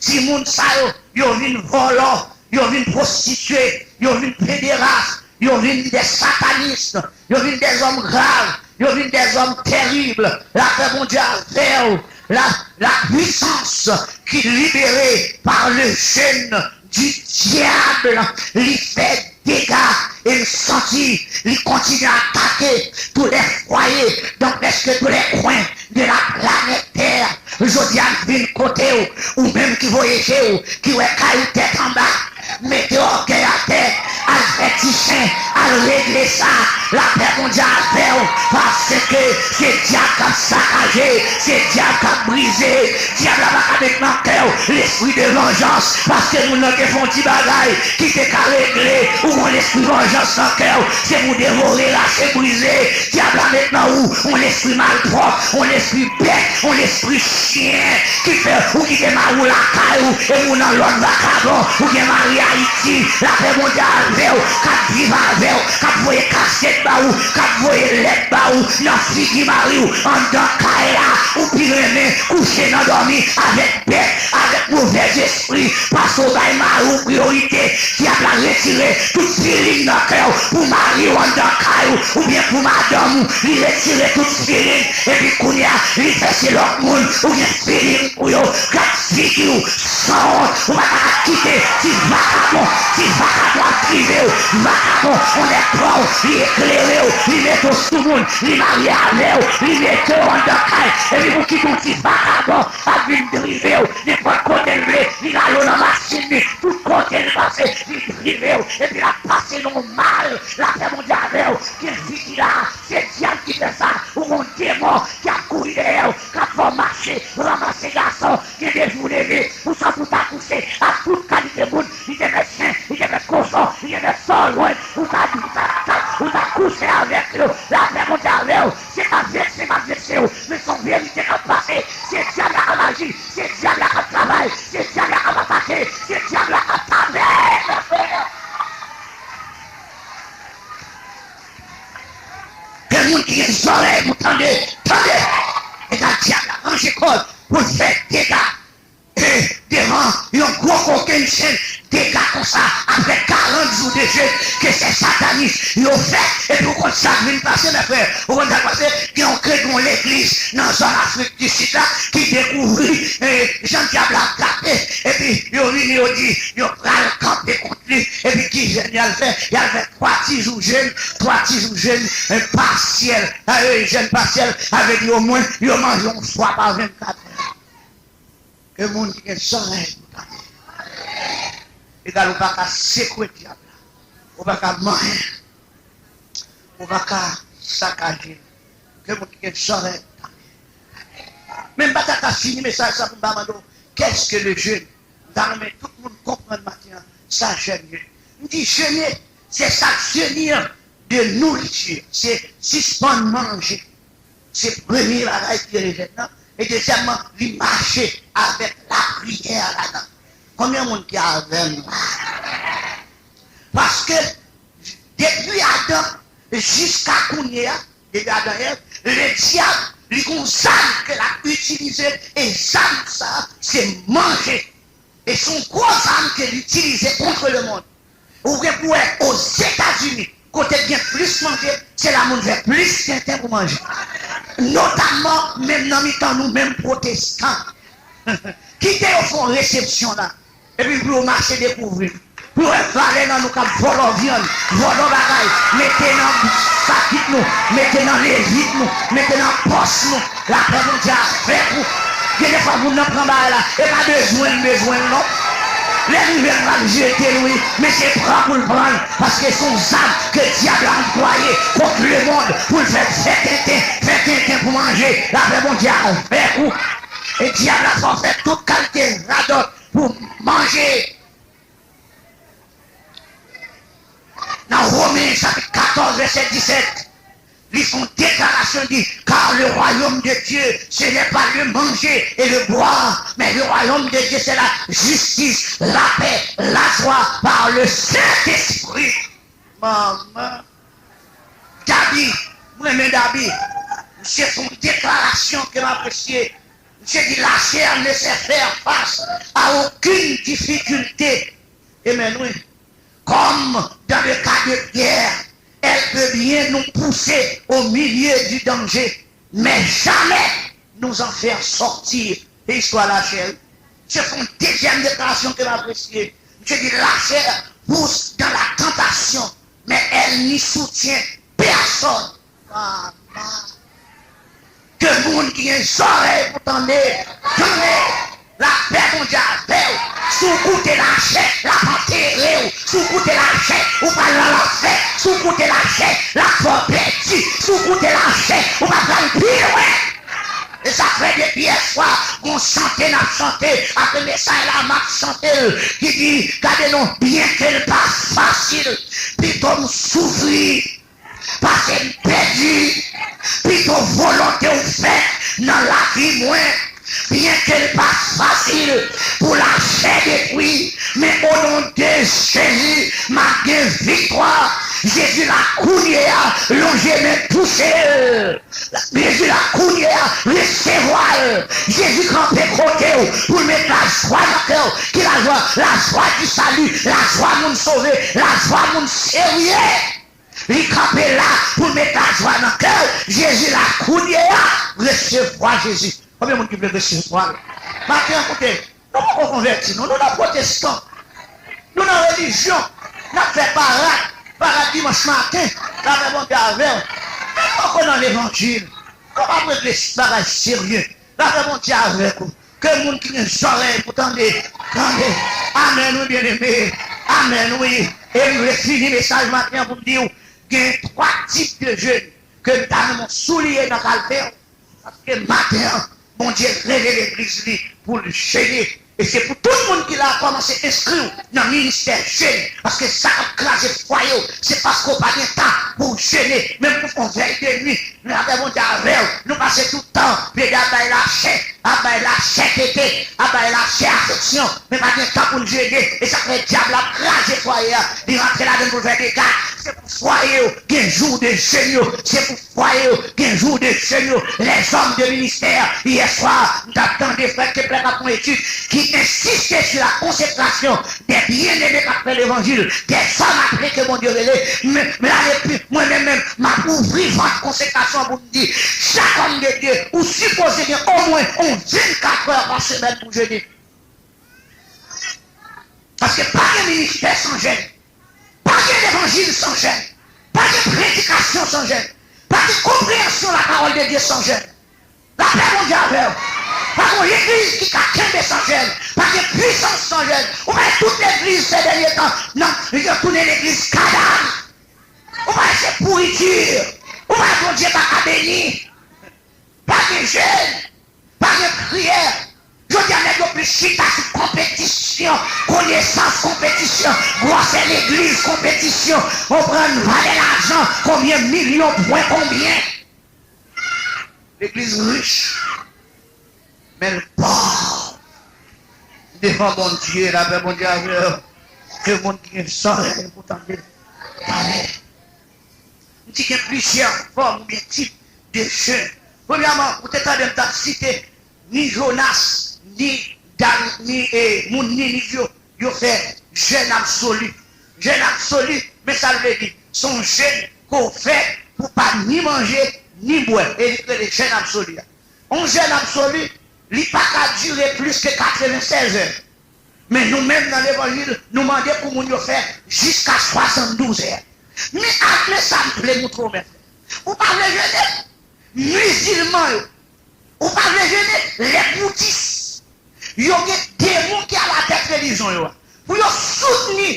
timoun sa yo, yo vin vòlò, yo vin pwostitye, yo vin pederas, yo vin de satanis, yo vin de zòm grav, yo vin de zòm tèrib. Lapè Bondye avè w. La, la puissance ki libérée par le jeûne du diable, li fè dega, e m santi li kontinye atake tous les foyers, donc presque tous les coins de la planète Terre. Jodi a, m vin kote w, ou menm ki voye je w, ki wè kay ou tèt anba, mete ògèy atè, al fè ti chen, al regle sa. Lapè Bondye avè w, paske se dyab k ap sakaje, se dyab k ap brize. Dyab la pa ka met nan kè w lespri de vanjans, paske moun nan te fè yon ti bagay ki te ka regle. Ou gon lespri vanjans nan kè w, se pou devore, rache, brize. Dyab la met nan ou yon lespri malpwòp, yon lespri bèt, yon lespri chen ki fè ou kite mari w lakay ou, epi ou nan lòt vakabon, ou gen mari Ayiti, lapè Bondye avè w, k ap viv avè w, k ap voye kasyèt ba ou, k ap voye lèt ba ou nan figi mari w, anndan kay la, ou pi renmen kouche nan dòmi avèk bèt, avèk movèzespri, paske w bay mari w priyorite. Dyab la retire tout feeling nan kè w pou mari w anndan kay ou, oubyen pou madanm ou, li retire tout feeling, epi kounye a, li fè se lòt moun ou gen feeling pou yo. Gad figi w, sanwont, ou pa ta ka kite ti vakabon, ti vakabon ap drive w, vakabon, on nèg pran w, li eklere w, li mete w sou moun, li marye avè w, li mete w anndan kay, epi pou kite yon ti vakabon ap vin drive w, nenpòt kote l vle, li rale w nan machin li, tout kote l pase, li drive w, epi l ap pase nan yon mal, lapè Bondye avè w, gen figi la, se dyab ki fè sa, ou gon demon ki Dèyè w, k ap fè w mache, ranmase gason, gen de jou w leve, ou santi w t akouche ak tout kalite moun, li te fè chen, li te fè kochon, li te fè sa w lwen, ou ta di, ou ta, ou ta, ou ta kouche avèk yo, lapè Bondye avè w, se pa vekse m ap vekse w, men se yon verite k ap pase, se dyab la k ap aji, se dyab la k ap travay, se dyab la k ap atake, se dyab la k ap tape, mesye. Gen moun ki gen zòrèy pou tande, tande. Egal dyab la ranje kò l pou l fè dega. E devan yon gwo kokenn chenn, dega konsa, apre karant jou de jèn, ke se satanis yo fè, epi ou konn sa k vin pase, mè frè, ou konn sa k pase, gen yon kretyen legliz nan zòn Afrik di Sid la, ki dekouvri, e, jan dyab la ap tape, epi yo vini, yo di, yo pral kanpe kont li, epi ki jèn y al fè, y al fè twa ti jou jèn, twa ti jou jèn, e, pasyèl, e, jèn pasyèl, sa vle di omwen, yo manje yon fwa pa vennkat è. Ke moun ki gen zòrèy pou tande. Egal ou pa ka sekwe dyab la. Ou pa ka manyen. Ou pa ka sakaje. Ke moun ki gen zòrèy pou tande. Men m pa ta ka fini mesaj sa pou m pa mande w, qu'est-ce que le jeûne? M ta renmen tout moun konprann maten an sa jèn ye. M di jene, se sa k jeni an de nouriti, se sispann manje. Se premye bagay ki rele jèn nan. E dezyèmman, li mache avèk lapriyè ladan. Konbyen moun ki avè m la? Paske depi Adan jiska kounye a, depi Adan Èv, ledyab, li gon zam ke l ap itilize, e zam sa, se manje. E se yon gwo zam ke l itilize contre le monde. Ou gen pou wè Ozetazini, kote k gen plis manje, se la moun fè plis tenten pou manje. Notamman, menm nan mitan nou menm pwotestan. Kite yo fè yon resepsyon la. Epi pou yo mache dekouvri. Pou yo wè valè nan nou k ap vòlò vyann, vòlò bagay, mete nan sakit nou, mete nan levit nou, mete nan pòch nou. Lapè Bondye avèk ou. Gen de fwa moun nan pran bagay la, e pa bezwen l bezwen l non. Lè l rive l pral jete l wi, men se pran pou l pran l, paske se yon zam ke dyab la anplwaye kont lemonn pou l fè fè tenten, fè tenten pou manje. Lapè Bondye avèk ou. E dyab la fè w fè tout kalite radòt pou manje. Nan Women chapit katòz vèsè disèt, li fè yon deklarasyon, di, car le royaume de Dieu, ce n'est pas le manger et le boire, mais le royaume de Dieu, c'est la justice, la paix, la joie par le Saint-Esprit. Manman. Dabi, m renmen Dabi. Misye fè yon deklarasyon ke m apresye. Misye di, la chair ne sait faire face à aucune difficulté. Amen, wi. Comme dans le cas de Pierre, elle peut bien nous pousser au milieu du danger, mais jamais nous en faire sortir. E istwa la chè wi. Se yon dezyèm deklarasyon ke m apresye. Misye di, la chair pousse dans la tentation, mais elle n'y soutient personne. Mama. Ke moun ki gen zòrèy pou tande, tande. Lapè Bondye avè w. Si w koute lachè, l ap antere w. Si w koute lachè, ou pral nan lanfè. Si w koute lachè, l ap fè w pèdi. Si w koute lachè, ou pa pral pi lwen. E sa fè depi yè swa, gon chante n ap chante, apre mesaj la, m ap chante l, ki di, gade non, byen ke l pa fasil, pito m soufri, pase m pèdi, pito volonte w fèt nan lavi mwen, byen ke l pa fasil pou lachè detwi, men o non de Jezi, m ap gen viktwa. Jezi la kounye a, lonje men touche l. Jezi la kounye a, resevwa l. Jezi kanpe kote w pou l met lajwa nan kè w. Ki lajwa? Lajwa di sali, lajwa moun sove, lajwa moun serye. Li kanpe la pou l met lajwa nan kè w. Jezi la kounye a, resevwa Jezi. Konbyen moun ki vle resevwa l? Maten an, koute, nou poko konvèti, non. Nou nan pwotestan. Nou nan relijyon. N ap fè parad. Parad dimanch maten. Lapè Bondye avè w. Nou poko nan levanjil. Nou p ap regle bagay serye. Lapè Bondye avèk ou. Ke moun ki gen zòrèy pou tande, tande. Amèn, wi, byeneme. Amèn, wi. E m vle fini mesaj maten an pou m di w, gen twa tip de jèn ke m ta renmen w souliye nan kalvè w. Paske maten an, Bondye rele legliz li pou l jene. E se pou tout moun ki la a kòmanse enskri w nan ministè jene. Paske sa k ap kraze fwaye w, se paske w pa gen tan pou w jene. Menm pou fè yon vèy de nwi, nou avè Bondye avè w. Nou pase tout tan plede ap bay lachè, ap bay lachè tete, ap bay lachè afeksyon. Men pa gen tan pou n jene. E sa k fè dyab la ap kraze fwaye a. Li rantre ladan l pou l fè dega. Se pou fwaye yo gen jou de jèn yo. Se pou fwaye yo gen jou de jèn yo. Lèzòm de ministè, yè swa, m t ap tande frè Kepler k ap fè yon etid ki ensiste sou la konsekrasyon de byeneme k ap fè levanjil, de zòm apele ke Bondye rele. Men, men ale pi, mwen menm, menm, m ap ouvri vant konsekrasyon pou m di, chak òm de Dye, ou sipoze gen omwen yon vennkat è pa semèn pou jene. Paske pa gen ministè san jèn. Pa gen levanjil san jèn. Pa gen predikasyon san jèn. Pa gen konpreyansyon lapawòl de Dye san jèn. Lapè Bondye avè w. Pa gen legliz ki ka kenbe san jèn. Pa gen pwisans san jèn. Ou wè tout legliz sè dènye tan, nan, yo tounen legliz kadav. Ou wè se pouriti. Ou wè Bondye pa ka beni. Pa gen jèn. Pa gen priyè. Jodi a, nèg yo plis chita sou konpetisyon, konesans konpetisyon, gwosè legliz konpetisyon, konprann valè lajan, konbyen milyon pwen konbyen. Legliz rich, men l pòv. Devan Bondye, lapè Bondye avè w. Ke moun ki gen zòrèy pou tande, tande. M di gen plizyè fòm oubyen tip de jèn. Premyèman, ou te tande m t ap site ni Jonas, ni Dany, ni, eh, moun Niniv yo, yo fè jèn absoli. Jèn absoli, men sa l vle di. Se yon jèn ke w fè pou pa ni manje, ni bwè. E li rele jèn absoli a. Yon jèn absoli, li pa ka dire plis ke katrevennsèz è. Men nou menm nan levanjil, nou mande pou moun yo fè jiska swasanndouz è. Men, men sa m vle montre w, mèt. Ou pa vle jene? Mizilman yo. Ou pa vle jene? Lè boudis. Yo gen demon ki alatèt relijyon yo a. Pou yo soutni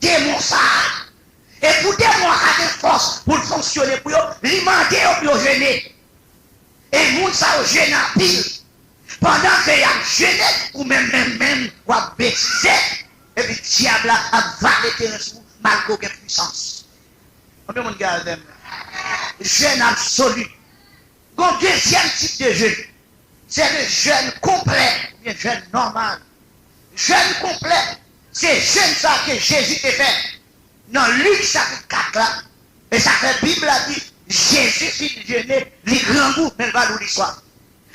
demon sa a. E pou demon an ka gen fòs pou l fonksyone pou yo, li mande yo pou yo jene. E moun sa yo jene anpil. Pandan ke y ap jene, ou menm, menm, menm, w ap betize. Epi dyab la ap vale teren sou ou, malgre w gen pwisans. Konbyen moun ki avè m? Jèn absoli. Gon dezyèm tip de jèn. Se le jèn konplè, oubyen jèn nòmal. Jèn konplè, se jèn sa ke Jezi te fè. Nan Lik chapit kat la, e sa fè Bib la di, Jezi fin jene, li grangou, men l pa di w li swaf.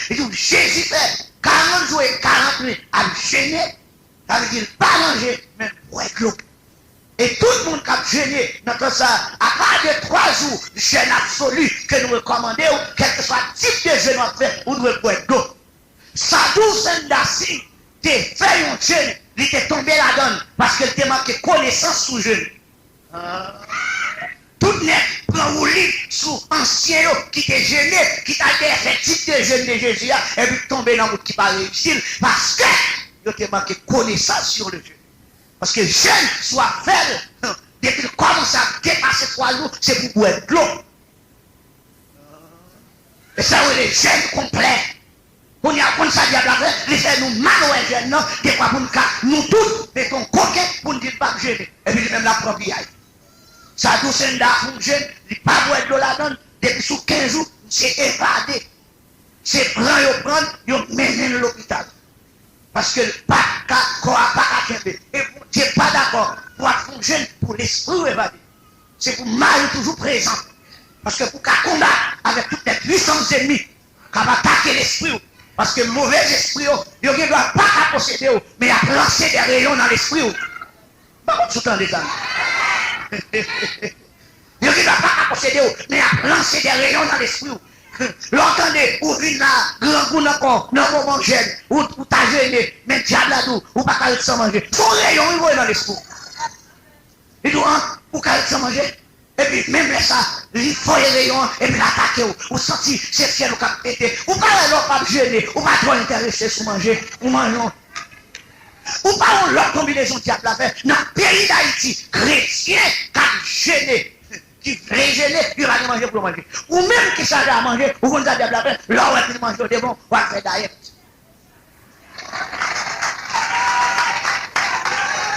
Li di w, Jezi fè karant jou e karant nuit ap jene, sa vle di l pa manje, men l bwè dlo. E tout moun k ap jene nan tan sa a, apa de twa jou jèn absoli ke nou rekòmande w, kèlkeswa tip de jèn w ap fè, ou dwe bwè dlo. Sadhu Sundar Singh te fè yon jèn, li te tonbe ladan l, paske l te manke konesans sou jèn. Tout nèg pran woulib sou ansyen yo ki te jene, ki t al dèyè fè tip de jèn de Jezi a, epi tonbe nan wout ki pa reyisi l, paske yo te manke konesans sou le jèn. Paske jèn, si w ap fè l, depi l kòmanse ap depase twa jou, se pou bwè dlo. E sa yo rele jèn konplè. Kounye a, w konn sa dyab la fè? Li fè nou mal wè jèn nan, dekwa pou n ka, nou tout, mete yon koken pou n di l p ap jene. Epi li menm l ap pran piyay. Sadhu Sundar fè yon jèn, li pa bwè dlo ladan l, depi sou kenz jou, misye evade. Se pran yo pran l, yo mennen l lopital. Paske l pa ka, kò a pa ka kenbe. E Bondye pa dakò pou w ap fè yon jèn pou lespri w evade. Se pou mari w toujou prezan. Paske pou w ka konbat avèk tout lè pwisans ènmi k ap atake lespri w. Paske move lespri yo, yo gen dwa pa ka posede w, men y ap lanse de reyon nan lespri w. M pa konn si w tande sa, non. Yo gen dwa pa ka posede w, men y ap lanse de reyon nan lespri w. Lè w tande, ou vin la, grangou nan kò, nan moman jèn, ou, ou ta jene, men dyab la di w, ou pa ka ret san manje. Se yon reyon wi voye nan lespri w. Li di w, an, ou ka ret san manje. Epi, menm lè sa, li voye reyon an, epi l atake w. Ou santi se fyèl ou k ap pete. Ou pa wè lè w p ap jene, ou pa twò enterese sou manje. Ou manje yon Ou pa yon lòt konbinezon dyab la fè. Nan peyi Dayiti, kretyen k ap jene, Ki vle jene, yo pa gen manje pou yo manje. Ou menm ki chaje a manje, ou konn sa dyab la fè, lè w wè vin manje w devan w, w al fè dayèt.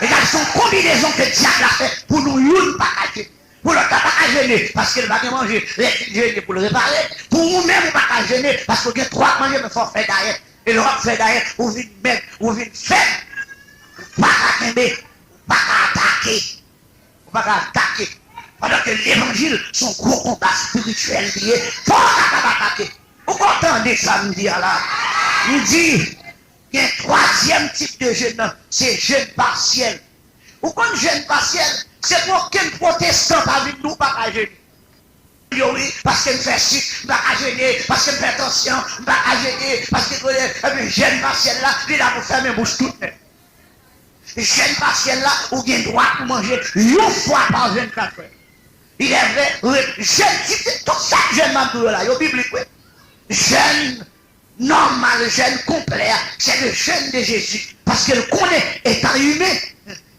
E gade, se yon konbinezon ke dyab la fè pou nou youn pa ka jene. Pou lòt la pa ka jene, paske l pa gen manje. Lè l fin jene pou l repare. Pou ou menm ou pa ka jene, paske w gen twòp manje, men fò w fè dayèt. E lè w ap fè dayèt, ou vin mèg, ou vin fèb. Ou pa ka kenbe, ou pa ka atake. Ou pa ka atake. Pandan ke levanjil se yon gwo konba espirityèl li ye, fò w kapab atake. Ou konn tande sa m di a la? M di, gen twazyèm tip de jèn nan, se jèn pasyèl. Ou konn jèn pasyèl? Se pou okenn pwotestan pa vin di w pa ka jene. Yo wi, paske m fè sik, m pa ka jene, paske m fè tansyon, m pa ka jene, paske, ebyen, jèn pasyèl la, li la pou fèmen bouch tout nèt. Jèn pasyèl la, ou gen dwa pou manje yon fwa pa vennkat è. Il est vrai, re- jèn, si se tout sa jèn m ap di w yo la, yo biblik wi. Jèn nòmal, jèn konplè a, c'est le jeûne de Jésus. Paske l konnen, etan imen,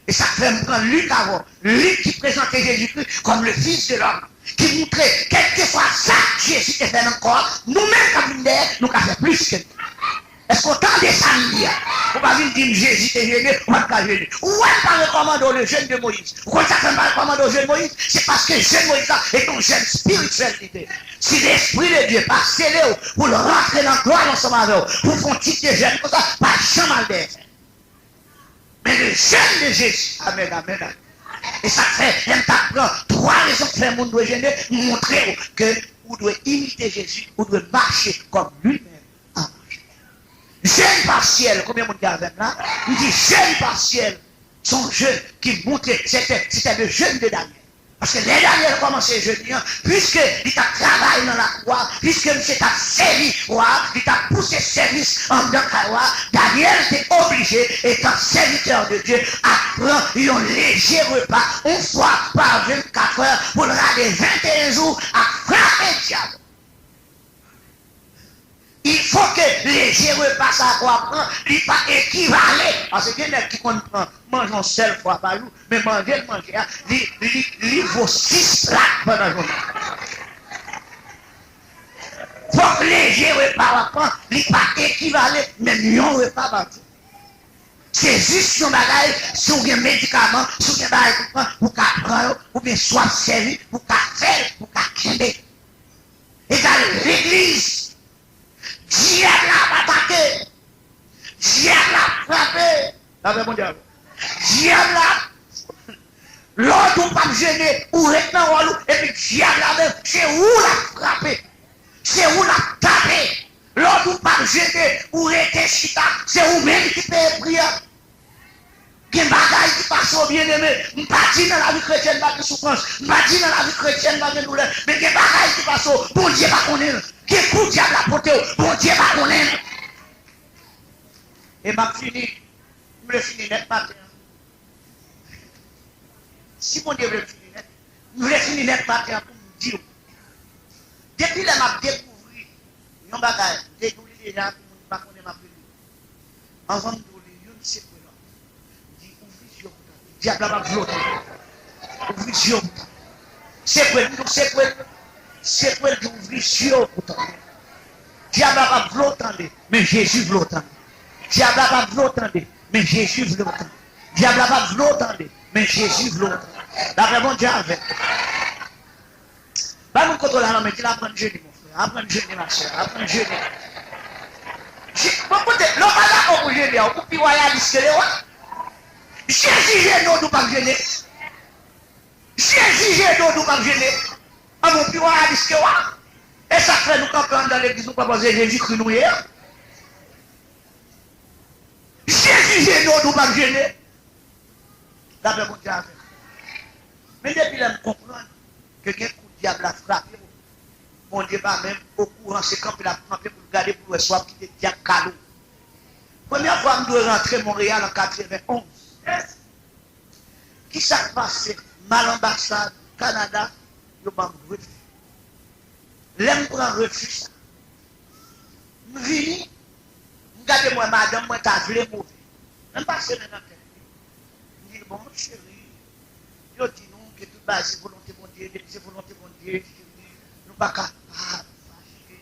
e sa k fè m pran Lik avè w, Lik ki prezante Jezikri kòm le Fils de l'homme, ki moutre, kèlkeswa sa Jezi te fè nan kò a, nou menm k ap vin dèyè, nou ka fè plis ke li. Èske w tande sa m di a? Ou pa vin di m Jezi te jene, ou pa t ka jene. Ou wè m pa rekòmande w le jeûne de Moïse. Ou konn sa k fè m pa rekòmande w jeûne Moïse? Se paske jeûne Moïse la, se yon jeûne spirityèl li te. Si Lespri de Dye pa sele w pou l rantre nan glwa l ansanm avè w, pou w fè yon tip de jèn konsa, pa janm al dèyè sa. Men le jeûne de Jésus. Amèn, amèn, amèn. E sa k fè, lè m t ap pran twa rezon k fè moun dwe jene, m montre w ke ou dwe imite Jezi, ou dwe mache kòm li menm a mache. Jeûne partiel, konbyen moun ki avè m la? M di jeûne partiel, se yon jeûne ki montre, se te, se te le jeûne de Daniel. Paske lè Danyèl kòmanse jeni an, piske li t ap travay nan lakou a, piske misye t ap sèvi wa a, li t ap pouse sèvis anndan kay wa a, Danyèl te oblije, etan sèvitè de Dye, ap pran yon leje repa, yon fwa pa vennkat è, pou l rale venteyen jou, ap frape dyab. Il faut que leje repa sa a ke w ap pran, li pa ekivale. Paske gen nèg ki konn pran manje yon sèl fwa pa jou, men manje l manje a, li, li, li vo sis plat pandan jounen. Fòk leje repa w ap pran, li pa ekivale menm yon repa pa jou. Se jis yon bagay, si w gen medikaman, si w gen bagay pou pran, ou ka pran yo, oubyen si w ap sèvi, ou ka fè l, ou ka kenbe. Egal legliz. Dyab la ap atake. Dyab la ap frape. Sa fè Bondye avè w. Dyab la, lè w di w p ap jene, ou ret nan wòl ou, epi dyab la menm, se ou l ap frape. Se ou l ap tape. Lè w di w p ap jene, ou rete chita, se ou menm ki peye pri a. Gen bagay ki pase w, byeneme. M pa di nan lavi kretyèn pa gen soufrans. M pa di nan lavi kretyèn pa gen doulè. Men gen bagay ki pase w, Bondye pa konnen l. Gen kou dyab la pote w, Bondye pa konnen l. E m ap fini. M vle fini nèt maten an. Si Bondye vle m fini nèt, m vle fini nèt maten an pou m di w. Depi lè m ap dekouvri yon bagay, m te di w li deja pou moun ki pa konnen m ap rele. Anvan m di w li youn sekwe lòt. M di, ouvri zye w pou tande. Dyab la p ap vle w tande. Ouvri zye w pou tande. Sekwe l, m di w sekwe l. Sekwe l, di ouvri zye w pou tande. Dyab la p ap vle w tande, men Jezi vle w tande. Dyab la p ap vle w tande, men Jezi vle w tande. Dyab la p ap vle w tande, men Jezi vle w tande. Lapè Bondye avèk ou. Bay moun kote w la lanmen, di l aprann jene, mon frè. Aprann jene, ma sè. Aprann jene. Je- Bon, koute, lè w pa dakò pou jene a, ou pi wayalis ke lewa. Jezi jene, w di w p ap jene. Jezi jene, w di w p ap jene. An, bon, pi wayalis ke w a. E sa k fè nou kanpe anndan legliz, nou pa panse se Jezikri nou ye a. Jezi jene, w di w p ap jene. Lapè Bondye avè w. Men depi lè m konprann ke gen kou dyab la frape w, Bondye pa menm okouran, se kanpe l ap kanpe pou l gade pou l wè si w ap kite dyab kale w. Premyè fwa m dwe rantre Monreyal an katrevenonz. Kisa k pase? M al anbasad Kanada, yo ban m refij. Lè m pran refij sa, m vini, m gade m wè madanm mwen ta vle move. Men m pase men nan tèt li. M di l, bon, cheri, yo di nou ke tout bagay se volonte Bondye, depi se volonte Bondye, cheri, nou pa kapab fache.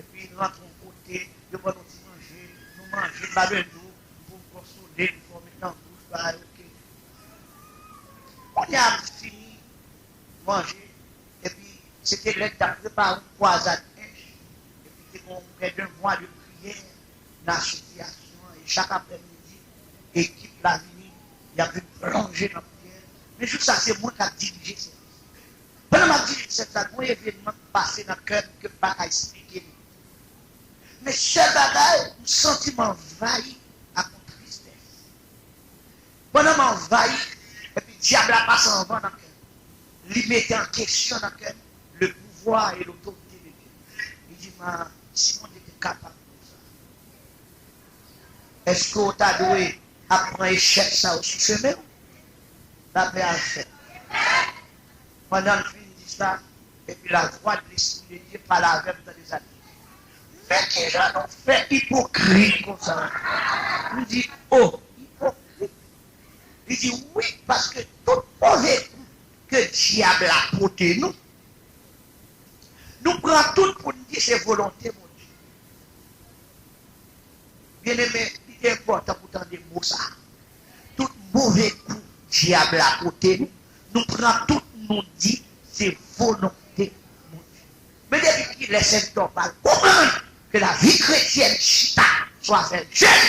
Epi rantre yon kote, yo ban nou ti manje, nou manje, m pa bezwen di w, m pou m konsole, m fè w met nan bouch, bagay, oke. Kounye a m fini manje, epi se te lè t ap prepare yon kwazad ench, epi te gen yon prè de mwa de priyè nan asosyasyon an, e chak aprèmidi, ekip la vini, y ap vin plonje nan priyè. Men jou sa, se mwen k ap dirije sèvis. Pandan m ap dirije sèvis la, gen yon evènman k pase nan kè m ke m pa ka esplike li. Men sèl bagay, m santi m anvayi ak yon tristès. Pandan m anvayi, epi dyab la pase anvan nan kè m. Li mete an kesyon nan kè m le pouvoir et l'autorité de Dieu. Li di, "Man, si Bondye te kapab konsa, èske w ta dwe ap pran echèk sa yo sou chemen w?" Lapè a fèt. Pandan l fin di sa, epi lavwa de Lespri de Dye pale avè m, tande sa l di. Men kijan nou fè ipokrit konsa? M di, "O, ipokrit?" Li di, "Wi, paske tout move kou ke dyab la pote nou, nou pran tout pou n di se volonte Bondye." Byeneme, li te enpòtan pou tande mo sa a. Tout move kou dyab la pote nou, nou pran tout, nou di se volonte Bondye. Men depi kilè sèvitè w pral konprann ke lavi kretyèn chita sou afè jèn,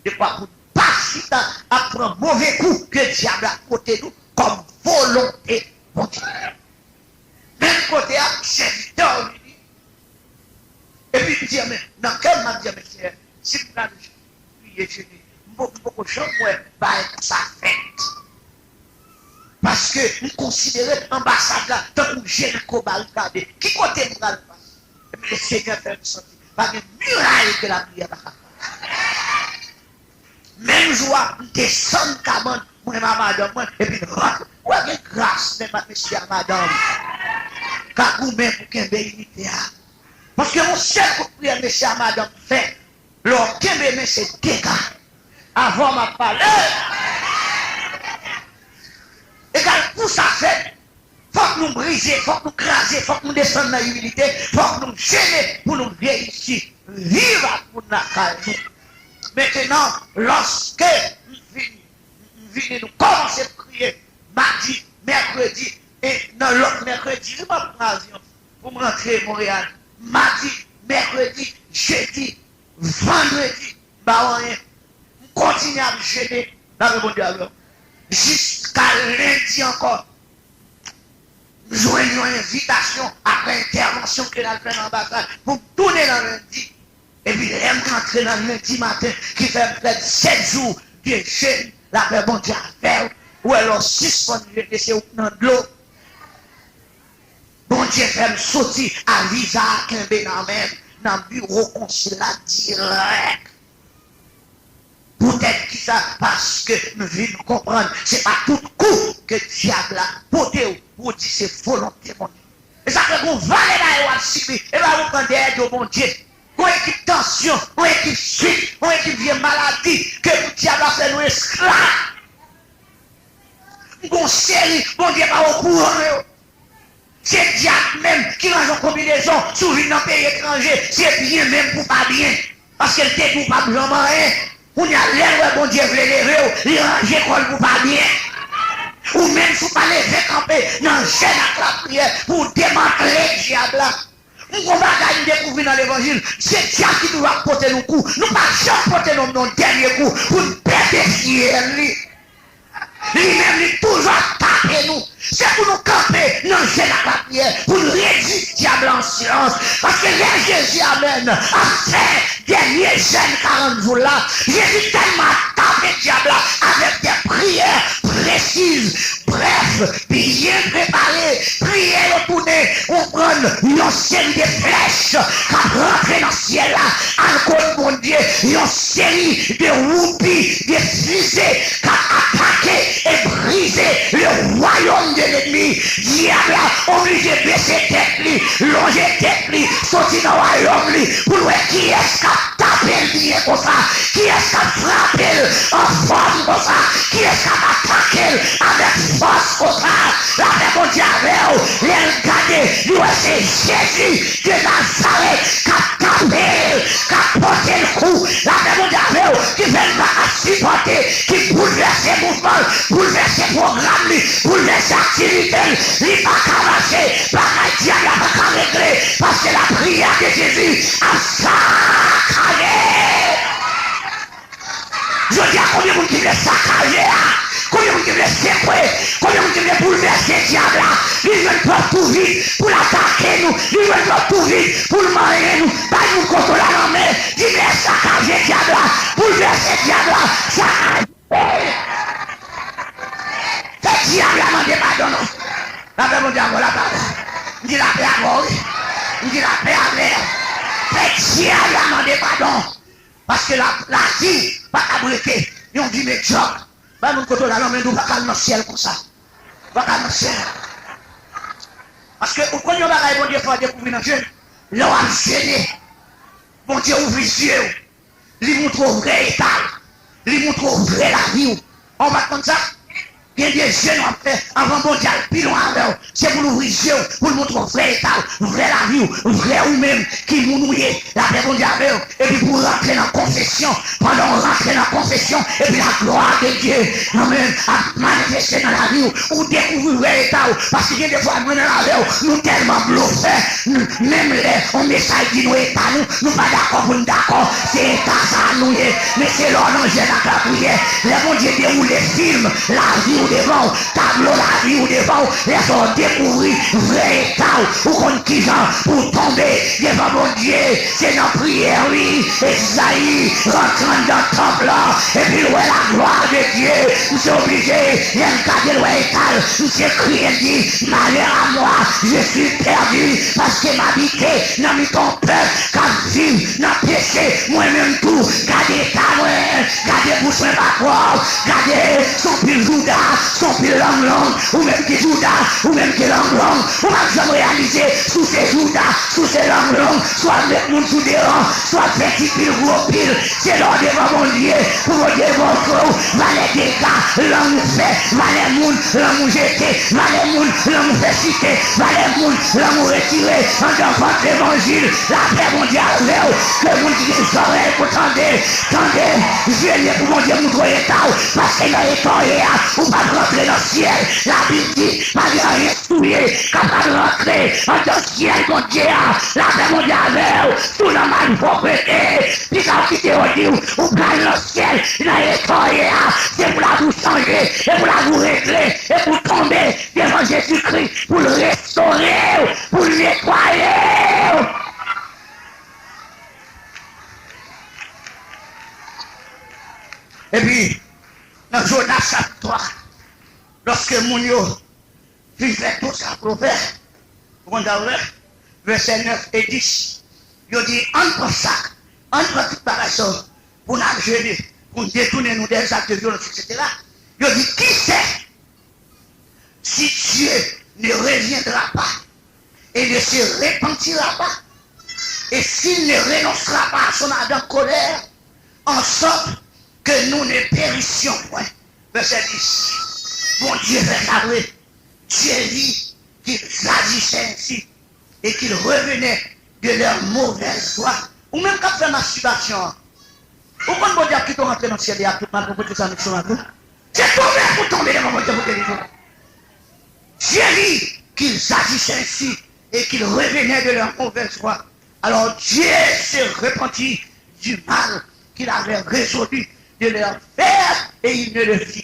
dekwa pou n pa chita ap pran move kou ke dyab la pote nou kòm volonte Bondye. Menm kote a, sèvitè w vini, epi m di, men, nan kè m, m ap di, men, Seyè, si m pral priye jene, m po- m poko janm wè bagay konsa fèt. Paske m konsidere anbasad la tankou je nan ko barikade. Ki kote m pral pase? Epi Lesenyè fè m santi pa gen miray ke lapriyè pa ka franchi. Menm jou a, m desann kabann, mwen menm ak madanm mwen, epi n rantre. Ou wè gen gras menm ak mesye a madanm ka goumen pou kenbe inite a. Paske yon sèl kout priyè mesye a madanm fè, lè w kenbe men se dega. Avan m ap pale, egal pou sa fèt, fòk nou brize, fòk nou kraze, fòk nou desann nan imilite, fòk nou jene pou nou reyisi viv ak moun lakay nou. Mentenan, lòske m vini, m vini, nou kòmanse priye madi, mèkredi, e nan lòt mèkredi, wi, m ap pran avyon pou m rantre Monreyal. Madi, mèkredi, jedi, vandredi, m pa wè anyen. M kontinye ap jene, n ap reponn Bondye avè w. Jiska lendi ankò, m jwenn yon envitasyon apre entèvansyon ke l al fè nan anbasad pou m tounen nan lendi. Epi lè m rantre nan lendi maten, ki fè m fè sèt jou de jèn, lapè Bondye avè w. Ou wè, lè w sispann jene, se ou k nan dlo. Bondye fè m soti a viza a kenbe nan men m, nan biwo konsila dirèk. Poutèt kisa? Paske m vin konprann se pa tout kou ke dyab la pote w pou w di se volonte Bondye. E sa fè gon valè bagay w ap sibi, e bagay ou pran dèyè do Bondye. Gon ekip tansyon, gon ekip swit, gon ekip vye maladi ke dyab la fè nou esklav. Gon seri Bondye pa okouran yo. Se dyab menm ki ranje yon konbinezon, si w vin nan peyi etranje, se byen menm pou pa byen. Paske l te di w p ap janm anyen. Kounye a, lè l wè Bondye vle leve w, li ranje kò l pou pa byen. Ou menm, si w pa leve kanpe nan jèn ak lapriyè pou w demantle dyab la, m gon bagay m dekouvri nan levanjil, se dyab ki toujou ap pote nou kou. Nou pa janm pote nonm nan dènye kou pou n pèpefye li. Li menm, li toujou ap tape nou. Se pou nou kanpe nan jèn ak lapriyè, pou n redi dyab la an silans. Paske lè Jezi amèn ap fè dènye jèn karant jou la, Jezi tèlman ap tape dyab la avèk de priyè presiz, brèf, byen prepare, priyè yo tounen, konprann, yon seri de flèch k ap rantre nan syèl la, al kot Bondye, yon seri de woupi, de fize k ap atake e brize le wayòm de lènmi. Dyab la oblije bese tèt li, lonje tèt li, soti nan wayòm li, pou l wè kiyès k ap tape l byen konsa, kiyès k ap frape l anfòm konsa, kiyès k ap atake l avèk fòs konsa. Lapè Bondye avè w. Lè l gade Li wè se Jezi de Nazarèt k ap tape l, k ap pote l kou. Lapè Bondye avè w, ki fè l pa ka sipòte, ki boulvèse mouvman l, boulvèse pwogram li, boulvèse aktivite l. Li pa ka mache, bagay dyab la pa ka regle, paske lapriyè de Jezi ap sakaje. Jodi a, konbyen moun ki vle sakaje a? Konbyen moun ki vle sekwe? Konbyen moun ki vle boulvèse dyab la? Li jwenn pòt tou vit pou l atake nou. Li jwenn pòt tou vit pou l manyen nou. Bay moun kote w la lanmen. Di, men sakaje dyab la. Boulvèse dyab la. Sakaje. Fè dyab la mande padon non. Lapè Bondye avè w, lapè avè w. M di lapè avè w, wi. M di lapè avè w. Fè dyab la mande padon. Paske la, lavi pa ka brete yon vi medyòk. Bay moun kote w la lanmen, di w pa ka al nan syèl konsa. Ou pa ka al nan syèl. Paske ou konn yon bagay Bondye fè w dekouvri nan jèn. Lè w ap jene, Bondye ouvri zye w. Li montre w vrè eta w. Li montre w vrè lavi w. An, ou pa t konn sa? Gen de jèn w ap fè anvan Bondye al pi lwen avè w. Se pou l ouvri zye w, pou l montre w vrè eta w, vrè lavi w, vrè ou menm, ki moun ou ye. Lapè Bondye avè w. Epi pou w rantre nan konfesyon, pandan w rantre nan konfesyon, epi laglwa de Dye, amèn, ap manifeste nan lavi w, ou dekouvri vrè eta w. Paske gen de fwa, mwen menm avè w, nou tèlman blofè, n-, menm lè yon mesaj di nou eta nou, nou pa dakò pou n dakò. Se eta sa a nou ye. Men se lè w nan jèn ak lapriyè, lè Bondye dewoule fim lavi w devan w, tablo lavi w devan w, lè sa w dekouvri vrè eta w, ou konn kijan pou w tonbe devan Bondye. Se nan priyè, wi. Ezayi rantre anndan tanp lan, epi l wè laglwa de Dye. Misye oblije, lè l gade l wè eta l, misye kriye, l di, malheur à moi, je suis perdu, paske m abite nan mitan yon pèp k ap viv nan peche, mwen menm tou. Gade eta mwen, gade bouch mwen pa pwòp, gade se yon pil jouda, se yon pil lang long, ou menm ki jouda, ou menm ki lang long, ou p ap janm reyalize si w se jouda, si w se lang long, si w ap met moun sou deran, si w ap fè ti pil gwo pil, se lè w devan Bondye, pou Bondye montre w valè dega lang ou fè, valè moun lang ou jete, valè moun lang ou fè chite, valè moun lang ou retire anndan vant levanjil. Lapè Bondye avè w. Ke moun ki gen zòrèy pou tande, tande. Jene pou Bondye montre w eta w, paske nan eta w ye a, ou p ap rantre nan syèl. Labib di, pa gen anyen souye k ap rantre anndan syèl Bondye a. Lapè Bondye avè w. Si w nan malpwoprete, pita w kite yo di w, ou pral nan syèl, nan eta w ye a, se pou lavi w chanje, e pou lavi w regle, e pou w tonbe devan Jezikri, pou l restore w, pou l netwaye w. Epi, nan Jona chapit twa, lòske moun yo fin fè tout sa pou yo fè, ou konn sa yo fè? Vèsè nèf e dis, yo di, ann pran sak, ann pran tout bagay sa yo, pou n al jene, pou n detounen nou de zak de vyolans, etsetera. Yo di, qui sait si Dieu ne reviendra pas et ne se repentira pas, et s'il ne renoncera pas à son ardente colère, en sorte que nous ne périssions point. Vèsè dis. Bondye fè sa vre. Dieu vit qu'ils agissaient ainsi et qu'ils revenaient de leur mauvaise voie. Ou menm k ap fè mastibasyon an, ou konn Bondye ap kite w rantre nan syèl li ak tout malpwoprete sa nan sou lavi w? Se tonbe pou w tonbe devan Bondye pou delivrans. Dieu vit qu'ils agissaient ainsi et qu'ils revenaient de leur mauvaise voie. Alors Dieu se repentit du mal qu'il avait résolu de leur faire et il ne le fit